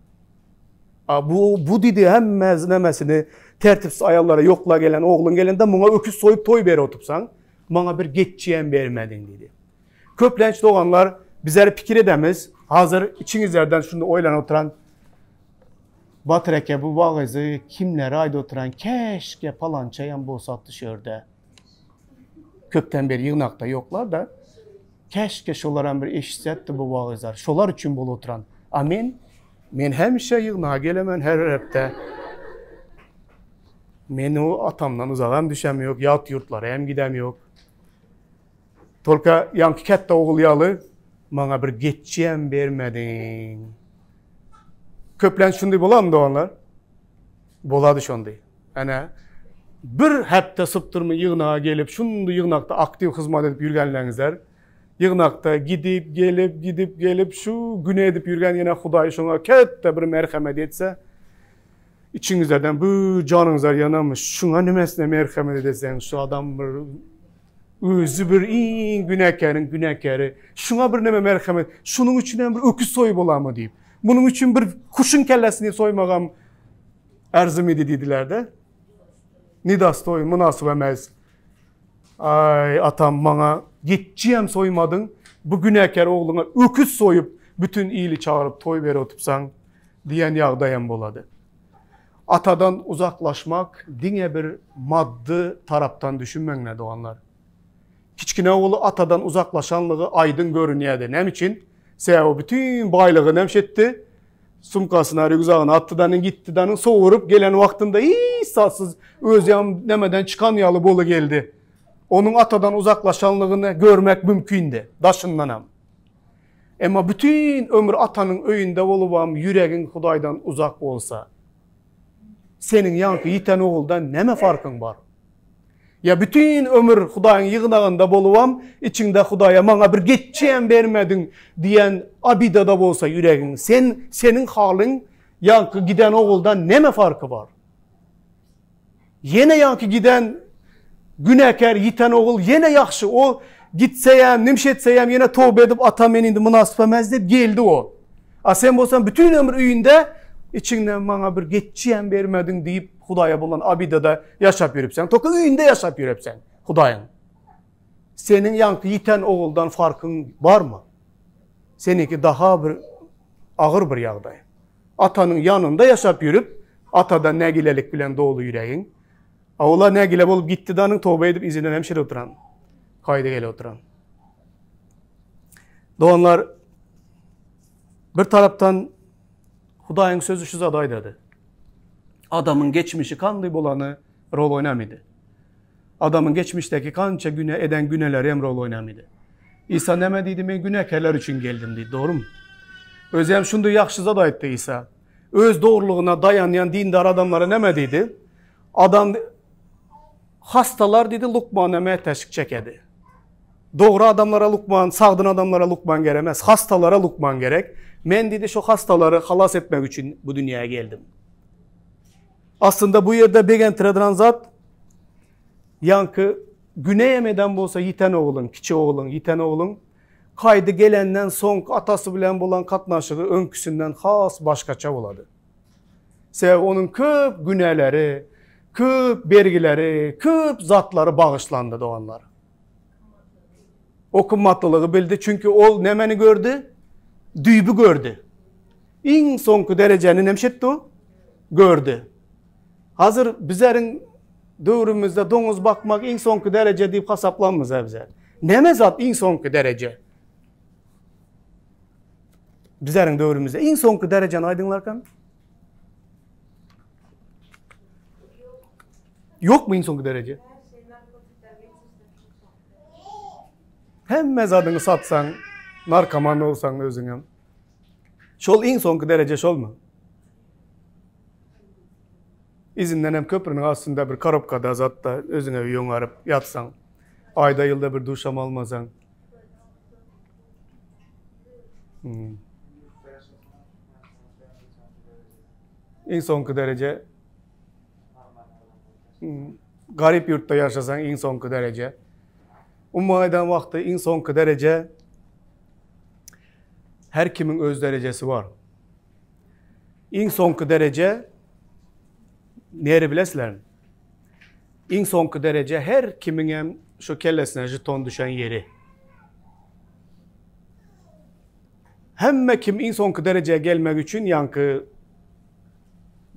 A bu bu diýdi hemme nämesini tertipsiz aýallara ýokla gelen ogluň gelende muňa öküz soýup toý berip otursaň, maňa bir geçi hem bermediň diýdi. Köplenç doganlar bizler pikir edemiz, hazır içiňizlerden şunda oýlanyp oturan Batyr eke bu wagyzy kimlere aýdyp oturan keşke palançaýam bolsatdy şu ýerde. Köpden beri ýygnakda ýoklar-da. Keşke şolaram bir eşitsetdi bu wagyzlar. Şolar üçin bolup oturan. A men men hemişe ýygnaga gelemen her hepde. Men o atamdan uzagam düşem ýok, ýat ýurtlara hem gidem ýok. Tolka ýaňky kätde ogul ýaly maňa bir geçjem bermediň. Köplenç şundy bolarmy doganlar? Bolady şondy. Ene bir hepde sypdyrmy ýygnaga gelip şundy ýygnakda aktiw hyzmat edip ýürgenleňizler. Ýygnakda gidip gelip gidip gelip şu güne edip ýürgen ýene Hudaý şoňa kätde bir merhemet etse içiňizlerden bu janyňyzlar ýanamyş şuňa nimesine merhemet edeseň şu adam bir Özi bir iň günäkäriň günäkäri. Şuňa bir neme merhemet, şunuň üçin hem bir öküz soýup bolamy diýip. Munuň üçin bir kuşuň kellesini soýmagam arzymydy diýdiler-de. Nedostoý, mynasyp emes. Aý, atam maňa geçjiyem soýmadyň, bu günäkär ogluňa öküz soýup, bütün ili çagyryp toý berip otypsaň diýen ýagdaýam bolady. Atadan uzaklaşmak diňe bir maddy tarapdan düşünmeňle doganlar. Kiçkine ogly atadan uzaklaşanlygy aýdyň görünýärdi. Näme üçin? Sebäbi bütin baýlygy näme etdi? Sumkasyna, rýukzagyna atdy danyň gitdi danyň sowuryp gelen wagtynda hiç zatsyz özem nämeden çykan ýaly boly geldi. Onuň atadan uzaklaşanlygyny görmek mümkindi daşyndanam. Emma bütin ömür atanyň öýünde bolubam ýüregiň Hudaýdan uzak bolsa, seniň ýaňky ýiten oguldan näme farkyň bar? Ýa bütin ömür Hudaýyň ýygnagynda bolubam, içiňde Hudaýa maňa bir geçjem bermediň diýen abidada bolsa ýüregiň, sen seniň halyň ýaňky giden oguldan näme farky bar? Ýene ýaňky giden günäkär ýiten ogul ýene ýagşy o gitseýem nimş etseýem ýene toba edip atam men indi mynasyp emes diýip geldi o. A sen bolsaň bütin ömür öýünde içiňden maňa bir geçjiyem bermediň diýip Hudaýa bolan abidada ýaşap ýörüpseň. Toka öýünde ýaşap ýörüpseň Hudaýyň. Seniň ýaňky ýiten oguldan farkyň barmy? Seniňki daha bir agyr bir ýagdaý. Atanyň ýanynda ýaşap ýörüp, atadan nägilelik bilen doly ýüregiň. A ola nägile bolup gitdi danyň toba edip yzyndan hemşire oturan. Gaýda gelip oturan. Doganlar bir tarapdan Hudaýyň sözü şu zady aýdady. Adamyň geçmişi kandy bolany rol oýnamydy. Adamyň geçmişdäki kança güne eden güneleri hem rol oýnamydy. Isa näme diýdi? Men günäkärler üçin geldim diýdi. Dogrumy? Özi hem şunda ýagşy zat aýtdy Isa. Öz dogrulygyna daýanýan dindar adamlara näme diýdi? Adam hastalar diýdi, lukmana mätäçlik çekedi. Dogry adamlara lukman, sagdyn adamlara lukman gerek emes, hastalara lukman gerek. Men diýdi, şu hastalary halas etmek üçin bu dünýäye geldim. Aslynda bu ýerde begentirediren zat ýaňky güne eden bolsa ýiten ogluň, kiçi ogluň, ýiten ogluň kaýdy gelenden soň atasy bilen bolan gatnaşygy öňküsinden has başgaça bolady. Sebäbi onuň köp günäleri, köp bergileri, köp zatlary bagyşlandy doganlar. O gymmatlylygy bildi, çünki ol nämeni gördi? Düýbi gördi. Iň soňky derejeni näme etdi o? Gördi. Hazır bizleriň döwrümizde doňuz bakmak iň soňky dereje diýip hasaplanmyz bize. Näme zat iň soňky dereje? Bizleriň döwrümizde iň soňky derejeni aýdyňlarkan? Ýokmy iň soňky dereje? Hemme zadyňy satsaň, narkoman bolsaň özüňem. Şol iň soňky dereje şolmy? Izinden hem köprüniň astynda bir korobkada zatda özüňe ýoňaryp ýatsaň. Aýda ýylda bir duşam almasaň. Hmm. Iň soňky dereje hmm. Garyp ýurtda ýaşasaň iň soňky dereje. Umuman aýdan wagty iň soňky dereje her kimiň öz derejesi bar. Iň soňky dereje nere bilesizlermi? Iň soňky dereje her kimiň hem şu kellesine jeton düşen ýeri. Hemme kim iň soňky derejeye gelmek üçin ýaňky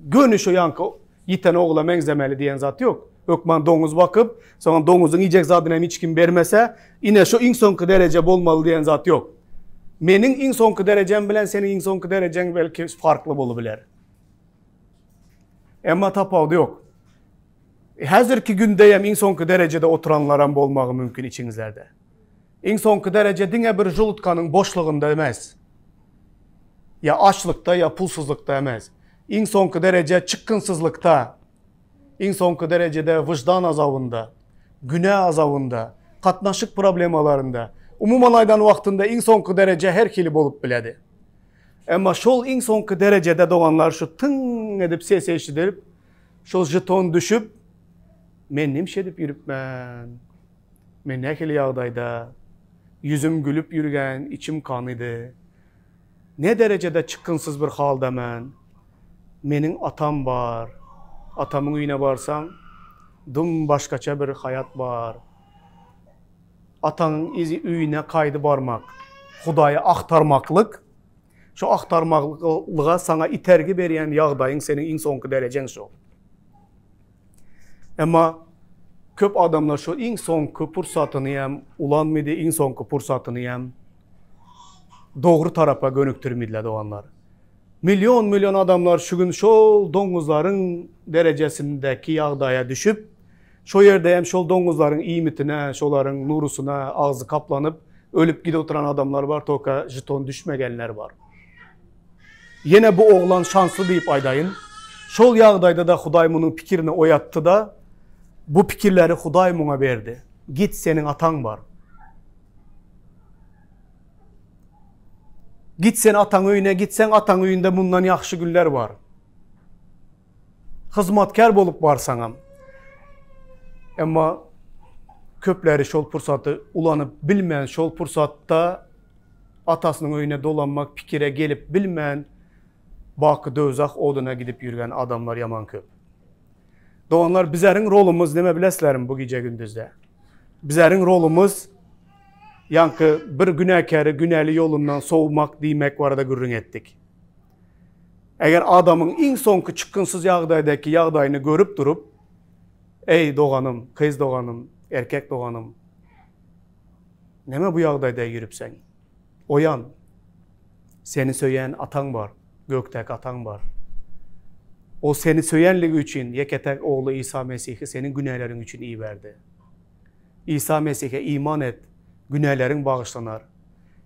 göni şu ýaňky ýiten ogula meňzemeli diýen zat ýok. Hökman doňuz bakyp, soňam doňuzyň iýjek zadyny hem hiç kim bermese, ine şu iň soňky dereje bolmaly diýen zat ýok. Meniň iň soňky derejem bilen seniň iň soňky derejeň belki farkly bolubiler. Emma tapawudy ýok. Häzirki günde hem iň soňky derejede oturanlaram bolmagy mümkin içiňizlerde. Iň soňky dereje diňe bir žulutkanyň boşlugynda emes. Ýa açlykda, ýa pulsuzlykda emes. Iň soňky dereje çykgynsyzlykda. Iň soňky derejede wyždan azabynda, günä azabynda, gatnaşyk problemalarynda. Umuman aýdan wagtynda iň soňky dereje her hili bolup biledi. Emma şol iň soňky derejede doganlar şu tyň edip ses eşidilip, şol žeton düşüp, men nimşe edip ýürüpmen? Men nähili ýagdaýda? Ýüzüm gülüp ýürgän, içim kanydy. Ne derejede çykgynsyz bir halda men? Meniň atam bar. Atamyň öýüne barsaň, dum başgaça bir haýat bar. Ataňyň yzy öýüne kaýdy barmak, Hudaýy agtarmaklyk, şo agtarmaklyga saňa itergi berýän ýagdaýyň seniň iň soňky derejeň şo. Emma köp adamlar şo iň soňky pursatyny hem ulanmydy, iň soňky pursatyny hem dogry tarapa gönükdirmediler doganlar. Million-million adamlar şu gün şol doňuzlaryň derejesindäki ýagdaýa düşüp, şo ýerde hem şol doňuzlaryň iýmitine, şolaryň nurusyna agzy kaplanyp, ölüp gidip oturan adamlar bar, toka žeton düşmegenler bar. Ýene bu oglan şansly diýip aýdaýyn. Şol ýagdaýda-da Hudaý munuň pikirini oýatdy-da, bu pikirleri Hudaý muňa berdi. Git, seniň ataň bar. Git sen ataň öýüne, gitseň ataň öýünde mundan ýagşy günler bar. Hyzmatkär bolup barsaňam. Emma köpleri şol pursaty ulanyp bilmän, şol pursatda atasynyň öýüne dolanmak pikire gelip bilmän, baky döwzah oduna gidip ýürgen adamlar ýaman köp. Doganlar bizeriň rolumyz neme bilesizlermi bu gije gündüzde? Bizeriň rolumyz ýaňky bir günäkäri günäli ýolundan sowmak diýmek barada gürrüň etdik. Eger adamyň iň soňky çykgynsyz ýagdaýdaky ýagdaýyny görüp durup, Eý, doganym, gyz doganym, erkek doganym, neme bu ýagdaýda ýürüpseň? Oýan! Seni söýen ataň bar, gökdäki ataň bar. Ol seni söýenligi üçin ýeke-täk Ogly Isa Mesihi seniň günäleriň üçin iberdi. Isa Mesihe iman et, günäleriň bagyşlanar.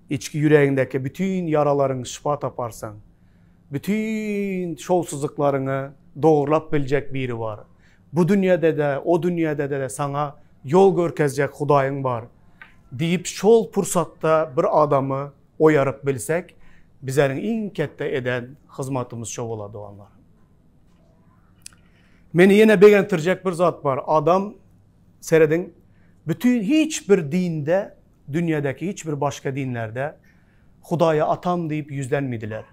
Içki ýüregiňdäki bütin ýaralaryň şypa taparsyň. Bütin şowsuzlyklaryňy dogrulap biljek biri bar. Bu dünýede-de, o dünýede-de saňa ýol görkezjek Hudaýyň bar diýip şol pursatda bir adamy oýaryp bilsek, bizeriň iň ketde eden hyzmatymyz şo bolar doganlar. Meni ýene begentirjek bir zat bar. Adam serediň, bütin hiç bir dinde, dünýädäki hiç bir başga dinlerde Hudaýa atam diýip ýüzlenmediler.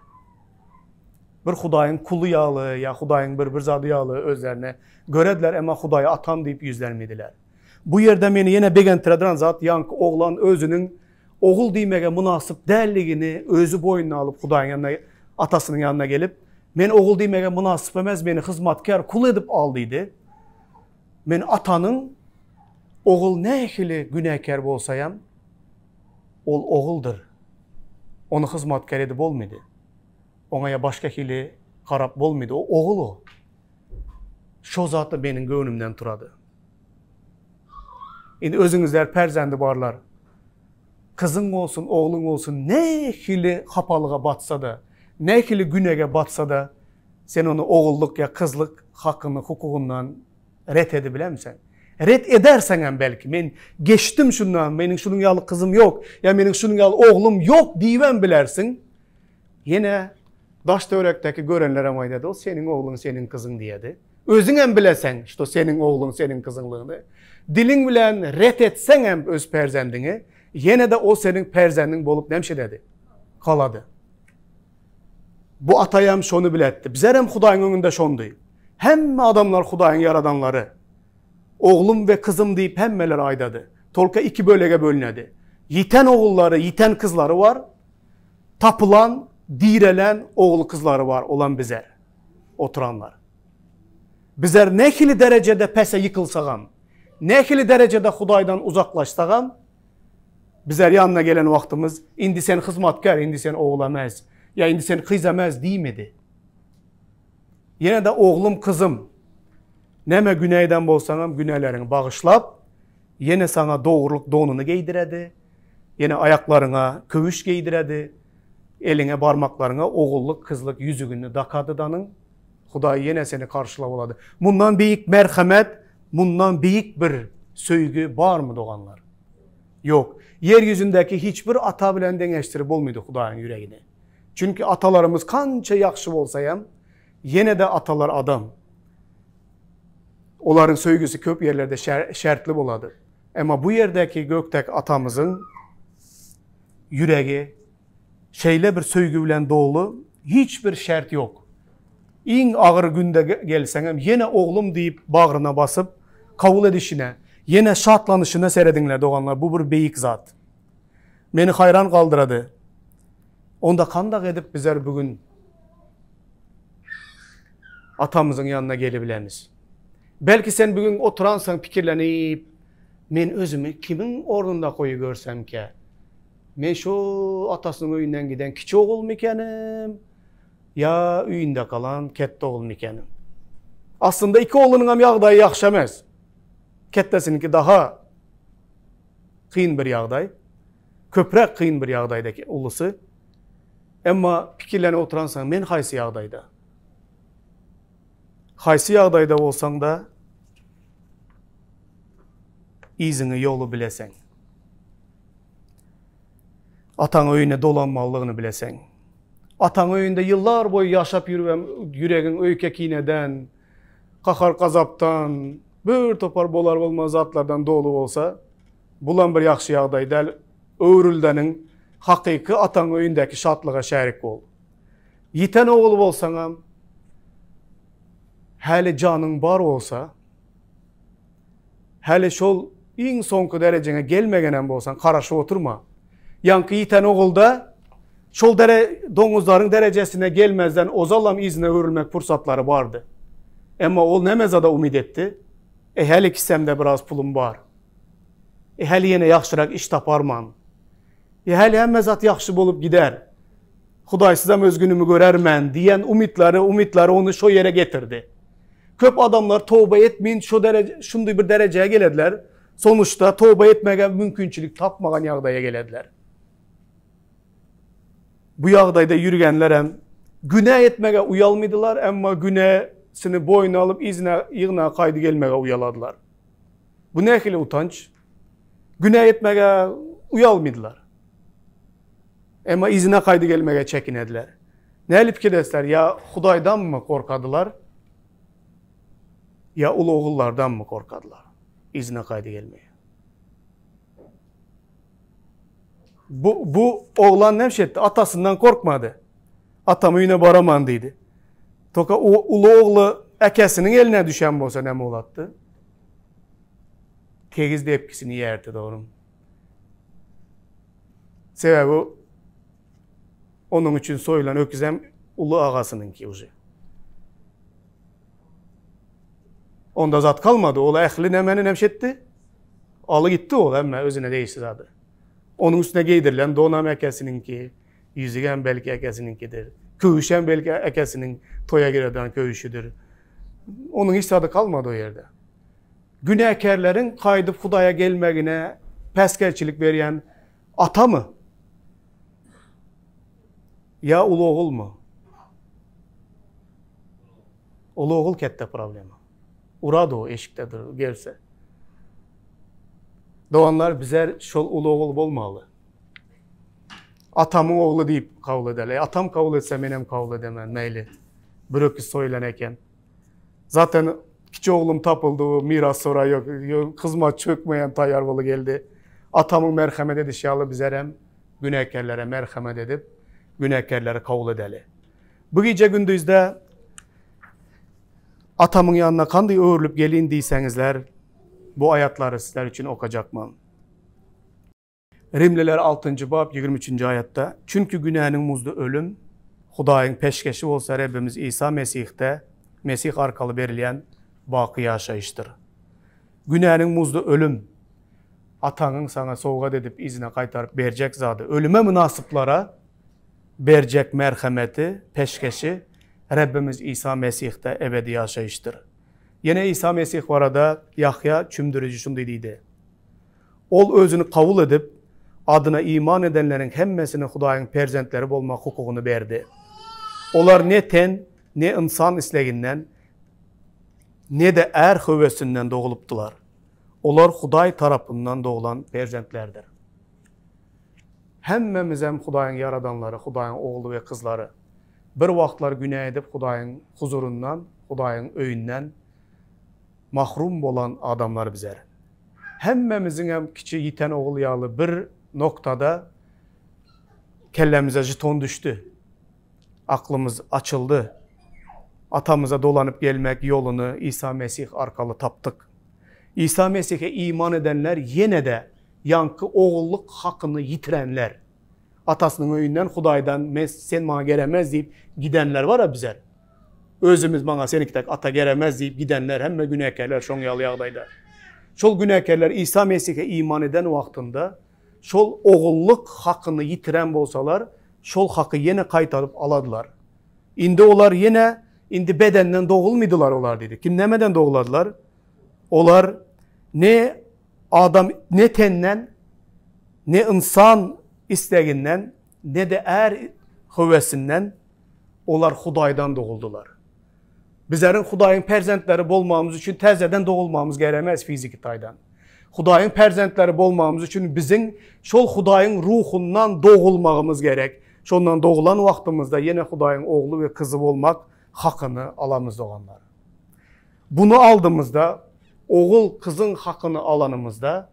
Bir Hudaýyň kuly ýaly ýa Hudaýyň bir bir zady ýaly özlerine görediler, emma Hudaýa atam diýip ýüzlenmediler. Bu ýerde meni ýene begentirediren zat ýaňky oglan özüniň ogul diýmege mynasyp däldigini özi boýnuna alyp Hudaýyň ýanyna atasynyň ýanyna gelip, men ogul diýmege mynasyp emes, meni hyzmatkär, kul edip al diýdi. Men atanyň ogul nähili günäkär bolsaýam, ol oguldyr. Ony hyzmatkär edip bolmady. Oňa ýa başga hili garap bolmady. O ogul o. Şo zat-da meniň göwnümden turady. Indi özüňizler perzendi barlar. Kyzyň bolsun, ogluň bolsun nähili hapalyga batsa-da, nähili günege batsa-da, sen ony ogullyk ýa kyzlyk hakyny, hukugyndan ret edibilermiseň? Ret ederseňem belki, men geçdim şundan, meniň şunuň ýaly kyzym ýok, ýa meniň şunuň ýaly oglum ýok diýibem bilersiň. Ýene daş-töwerekdäki görenlerem aýdady, ol seniň ogluň, seniň kyzyň diýedi. Özüňem bileseň, şto seniň ogluň, seniň kyzyňlygyny. Diliň bilen ret etseňem öz perzendiňi, ýene-de ol seniň perzendiň bolup nemşededi? Galady. Bu ataýam şony biletdi. Bizerem Hudaýyň öňünde şondy. Hemme adamlar Hudaýyň ýaradanlary. Oglum we kyzym diýip hemmeler aýdady. Tolka iki bölege bölünedi. Ýiten ogullary, ýiten kyzlary bar. Tapylan, direlen ogul-kyzlary bar, olam bizer. Oturanlar. Bizer nähili derejede pese ýykylsagam, nähili derejede Hudaýdan uzaklaşsagam, bizer ýanyna gelen wagtymyz, indi sen hyzmatkär, indi sen ogul emes, ýa indi sen kyz emes diýmedi. Ýene-de oglum, kyzym, näme günä eden bolsaňam günäleriňi bagyşlap, ýene saňa dogrulyk donuny geýdiredi. Ýene aýaklaryňa köwüş geýdiredi, eliňe, barmaklaryňa ogullyk, kyzlyk ýüzügini dakady danyň. Hudaý ýene seni garşylap alady. Mundan beýik merhemet, mundan beýik bir söýgi barmy doganlar? Ýok. Ýer ýüzündäki hiç bir ata bilen deňeşdirip bolmydy Hudaýyň ýüregini. Çünki atalarymyz kança ýagşy bolsaýam, ýene-de atalar adam. Olaryň söýgüsi köp ýerlerde şertli bolady. Emma bu ýerdäki gökdäki atamyzyň ýüregi şeýle bir söýgi bilen doly, hiç bir şert ýok. Iň agyr günde gelseňem ýene oglum diýip bagryna basyp kabul edişine, ýene şatlanyşyna serediňler doganlar, bu bir beýik zat. Meni haýran galdyrady. Onda kandak edip bizler bu gün atamyzyň ýanyna gelibilemiz? Belki sen bu gün oturansyň pikirlenip, men özümi kimiň ornunda goýy görsemkä? Men şu atasynyň öýünden giden kiçi ogulmykenim ýa öýünde galan ketde ogulmykenim? Aslynda iki oglunyňam ýagdaýy ýagşy emes. Ketdesiniňki daha kyn bir ýagdaý. Köpräk kyn bir ýagdaýda ulusy. Emma pikirlenip oturansyň, men haýsy ýagdaýda? Haýsy ýagdaýda bolsaň-da, yzyňy ýoly bileseň. Ataň öýüne dolanmalydygyny bileseň. Ataň öýünde ýyllar boýy ýaşap ýürübem ýüregiň öýke-kineden, gahar-gazapdan, bir topar bolar-bolmaz zatlardan doly bolsa, bulam bir ýagşy ýagdaý däl. Öwrüldeniň hakyky ataň öýündäki şatlyga şärik bol. Ýiten ogul bolsaňam, häli janyň bar bolsa, häli şol iň soňky derejeňe gelmegenem bolsaň, garaşyp oturma. Ýaňky ýiten ogulda şol dere doňuzlaryň derejesine gelmezden ozalam yzyna öwrülmek pursatlary bardy. Emma ol näme zada umyt etdi? E, häli kisemde biraz pulum bar. E, häli ýene ýagşyrak iş taparman. E, häli hemme zat ýagşy bolup gider. Hudaýsyzam öz günümi görermen diýen umytlary, umytlary ony şo ýere getirdi. Köp adamlar toba etmeýin şo dereje, şundy bir derejä gelediler. Sonuçda toba etmäge mümkinçilik tapmagan ýagdaýa gelediler. Bu ýagdaýda ýürgenlerem günä etmäge uýalmydylar, emma günäsini boýuna alyp yzyna ýygnaga gaýdy gelmäge uýaladylar. Bu nähili utanç? Günä etmäge uýalmydylar. Emma yzyna gaýdy gelmege çekinediler. Näli pikir etsler, ýa Hudaýdanmy gorkadylar, ýa uly ogullardanmy gorkadylar yzyna gaýdy gelmege. Bu, bu oglan näme etdi? Atasyndan korkmady. Atam öýüne baraman diýdi. Toka uly ogly äkesiniň eline düşen bolsa näme bolatdy? Tegiz depkisini ýerdi dogrum. Sebäbi onuň üçin soýulan öküzem uly agasynyňky uje. Onda zat kalmady. Ol ähli nämeni näme etdi? Aly gitdi ol hemme özüne degişli zady. Onuň üstüne geýdirilen donam äkesiniňki, ýüzügem belki äkesiniňkidir. Köwüşem belki äkesiniň toýa gireden köwüşidir. Onuň hiç zady kalmady o ýerde. Günäkärleriň gaýdyp Hudaýa gelmegine päsgelçilik berýän atamy? Ýa uly ogulmy? Uly ogul ketde problema. Urady o eşikde dur gelse. Doganlar bizler şol uly ogul bolmaly. Atamyň ogly diýip kabul edeli. E, atam kabul etse menem kabul edemen meýli. Bir öküz soýulan eken. Zaten kiçi oglum tapyldy, miras soraý ýok. Hyzmat çökmeýän taýýar bolup geldi. Atamyň merhemet edişi ýaly bizerem günäkärlere merhemet edip, günäkärleri kabul edeli. Bu gije gündizde atamyň ýanyna kandy öwrülip gelin diýseňizler, bu aýatlary sizler üçin okajakman. Rimliler altynjy bap 23-nji aýatda, Çünki günäniň muzdy ölüm, Hudaýyň peşgeşi bolsa Rebbimiz Isa Mesihde, Mesih arkaly berilýän baky ýaşaýyşdyr. Günäniň muzdy ölüm. Ataňyň saňa sowgat edip yzyna gaýtaryp berjek zady, ölüme mynasyplara berjek merhemeti, peşgeşi Rebbimiz Isa Mesihde ebedi ýaşaýyşdyr. Ýene Isa Mesih barada Ýahýa çümdüriji şundy diýdi. Ol özüni kabul edip, Adyna iman edenleriň hemmesine Hudaýyň perzentleri bolmak hukugyny berdi. Olar ne ten, ne ynsan isleginden, ne-de är höwesinden dogulypdylar. Olar Hudaý tarapyndan doglan perzentlerdir. Hemmemizem Hudaýyň ýaradanlary, Hudaýyň ogly we kyzlary. Bir wagtlar günä edip Hudaýyň huzuryndan, Hudaýyň öýünden mahrum bolan adamlar bizer. Hemmämiziňem kiçi ýiten ogul ýaly bir noktada kellämize žeton düşdi. Aklymyz açyldy. Atamyza dolanyp gelmek ýoluny Isa Mesih arkaly tapdyk. Isa Mesihe iman edenler ýene-de ýaňky ogullyk hakyny ýitirenler. Atasynyň öýünden Hudaýdan men sen maňa geremez diýip gidenler bar-a bizer. Özümiz maňa seniňki dek ata geremez diýip gidenler hemme günäkärler şoň ýaly ýagdaýda. Şol günäkärler Isa Mesihe iman eden wagtynda şol ogullyk hakyny ýitiren bolsalar, şol haky ýene gaýtaryp aladylar. Indi olar ýene indi bedenden dogulmydylar olar diýdi. Kim nämeden doguladylar? Olar ne adam ne tenden ne ynsan isleginden ne-de är höwesinden Olar Hudaýdan doguldylar. Bizleriň Hudaýyň perzentleri bolmagymyz üçin täzeden dogulmagymyz geremez fiziki taýdan. Hudaýyň perzentleri bolmagymyz üçin biziň şol Hudaýyň ruhundan dogulmagymyz gerek. Şondan dogulan wagtymyzda ýene Hudaýyň ogly we kyzy bolmak hakyny alamyz doganlar. Buny aldymyzda, ogul, kyzyň hakyny alanymyzda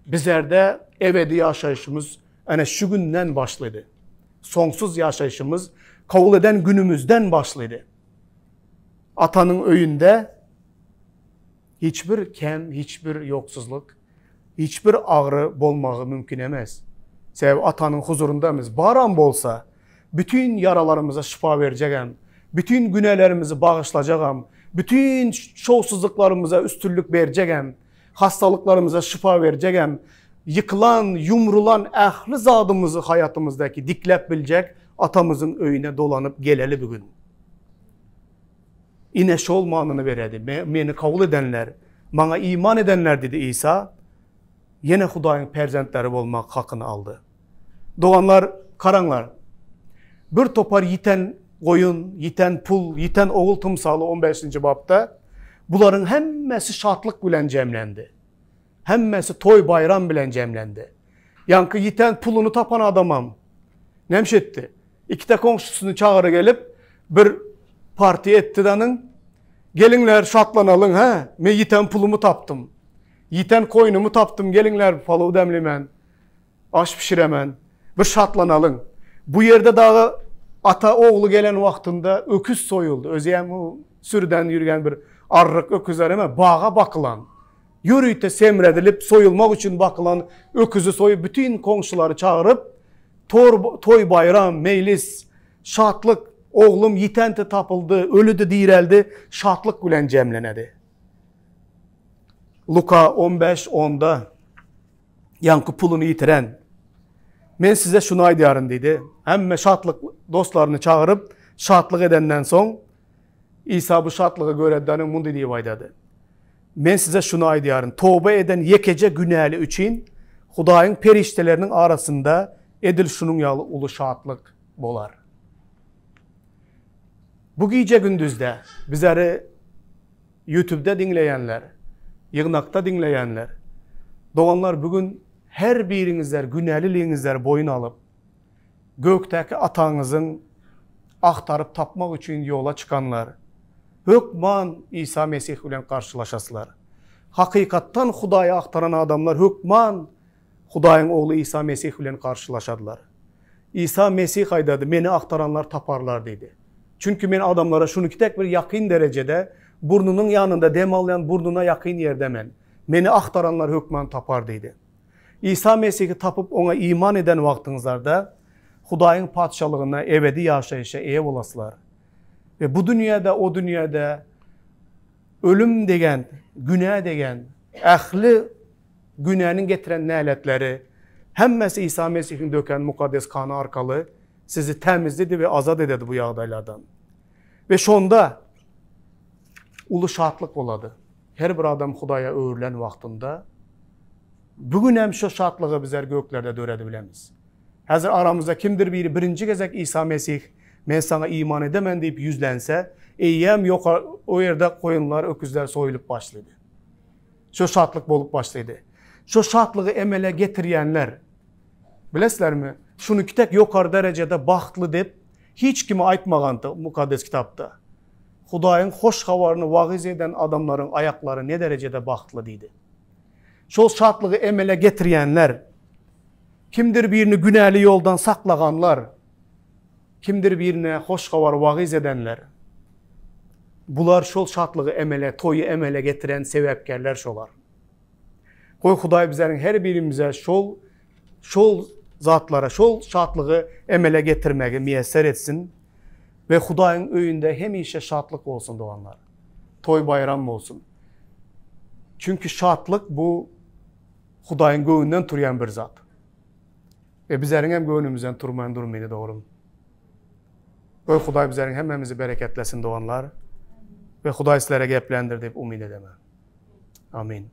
bizlerde ebedi ýaşaýşymyz ene şu günden başlady. Soňsuz ýaşaýşymyz kabul eden günümizden başlady. Atanyň öýünde hiç bir kem, hiç bir ýoksuzlyk, hiç bir agyry bolmagy mümkin emes. Sebäbi Atanyň huzurynda biz baram bolsa, bütin ýaralarymyza şypa berjegem, bütin günälerimizi bagyşlajagam, bütin şowsuzlyklarymyza üstünlik berjegem, hassalyklarymyza şypa berjegem, ýykylan, ýumrulan ähli zadymyzy haýatymyzdaky dikläp biljek Atamyzyň öýüne dolanyp geleli bu gün. Ine şol manyny beredi. Meni kabul edenler, maňa iman edenler diýdi Isa, ýene Hudaýyň perzentleri bolmak hakyny aldy. Doganlar, garaňlar. Bir topar ýiten goýun, ýiten pul, ýiten ogul tymsaly 15-nji bapda bularyň hemmesi şatlyk bilen jemlendi. Hemmesi toý-baýram bilen jemlendi. Ýaňky ýiten puluny tapan adamam nämiş etdi? Ikide goňşusyny çagyry gelip, bir partiýa etdi danyň. Geliňler şatlanalyň, hä? Men ýiten pulumy tapdym. Ýiten koýnumy tapdym, geliňler palaw demlemen. Aş bişiremen. Bir şatlanalyň. Bu ýerde dagy ata ogly gelen wagtynda öküz soýuldy. Özem bu sürüden ýürgen bir arryk öküzler eme, baga bakylan. Ýörite semredilip soýulmak üçin bakylan öküzi soýup bütin goňşulary çagyryp, tor toý baýram, meýlis, şatlyk, oglum ýitenti tapyldy, ölüdi direldi, şatlyk bilen jemlenedi. Luka 15 onda ýaňky puluny ýitiren Men size şuny aýdýaryn diýdi. Hemme şatlyk dostlaryny çagyryp, şatlyk edenden soň Isa bu şatlygy görenden mundy diýip aýdady. Men size şuny aýdýaryn, toba eden ýekeje günäli üçin Hudaýyň perişdeleriniň arasynda edil şunuň ýaly uly şatlyk bolar. Bu gije-gündizde bizleri YouTube'da diňleýänler, ýygnakda diňleýänler, doganlar bu gün her biriňizler günäliligiňizleri boýun alyp, gökdäki ataňyzyň agtaryp tapmak üçin ýola çykanlar, hökman Isa Mesih bilen garşylaşaslar. Hakykatdan Hudaýy agtaran adamlar hökman Hudaýyň Ogly Isa Mesih bilen garşylaşarlar. Isa Mesih aýdady, Meni agtaranlar taparlar diýdi. Çünki men adamlara şunuki tek bir ýakyn derejede, burnunyň ýanynda dem alýan burnuna ýakyn ýerde men. Meni agtaranlar hökman tapar diýdi. Isa Mesihi tapyp oňa iman eden wagtyňyzlarda Hudaýyň Patyşalygyna ebedi ýaşaýşa eýe bolaslar. We bu dünýäde o dünýäde ölüm degen, günä degen, ähli günäniň getiren näletleri hemmesi Isa Mesihiň döken mukaddes gany arkaly sizi tämizledi we azat ededi bu ýagdaýlardan. We şonda uly şatlyk bolady. Her bir adam Hudaýa öwrülen wagtynda. Bu gün hem şu şatlygy bizler göklerde döredibilemiz. Häzir aramyzda kimdir biri birinji gezek Isa Mesih, men saňa iman edemen diýip ýüzlense, eýýäm ýoka o ýerde goýunlar, öküzler soýulyp başlady. Şo şatlyk bolup başlady. Şo şatlygy emele getirýänler, bilesizlermi, şuny kitek ýokary derejede bagtly diýip hiç kime aýtmagandy Mukaddes Kitapda. Hudaýyň hoş habaryny wagyz eden adamlaryň aýaklary ne derejede bagtly diýdi. Şol şatlygy emele getirýänler, kimdir birini günäli ýoldan saklaganlar, kimdir birine hoş habary wagyz edenler, bular şol şatlygy emele, toýy emele getiren sebäpkärler şolar. Goý Hudaý bizleriň her birimize şol şol zatlara, şol şatlygy emele getirmegi miýesser etsin we Hudaýyň öýünde hemişe şatlyk bolsun doganlar. Toý baýram bolsun. Çünki şatlyk bu Hudaýyň göwnünden turýan bir zat. We bizleriň hem göwnümizden turmaýan durmydy dogrum. Goý Hudaý bizleriň hemmämizi bereketlesin doganlar. We Hudaý sizlere gepländir diýip umyt edemen. Amin.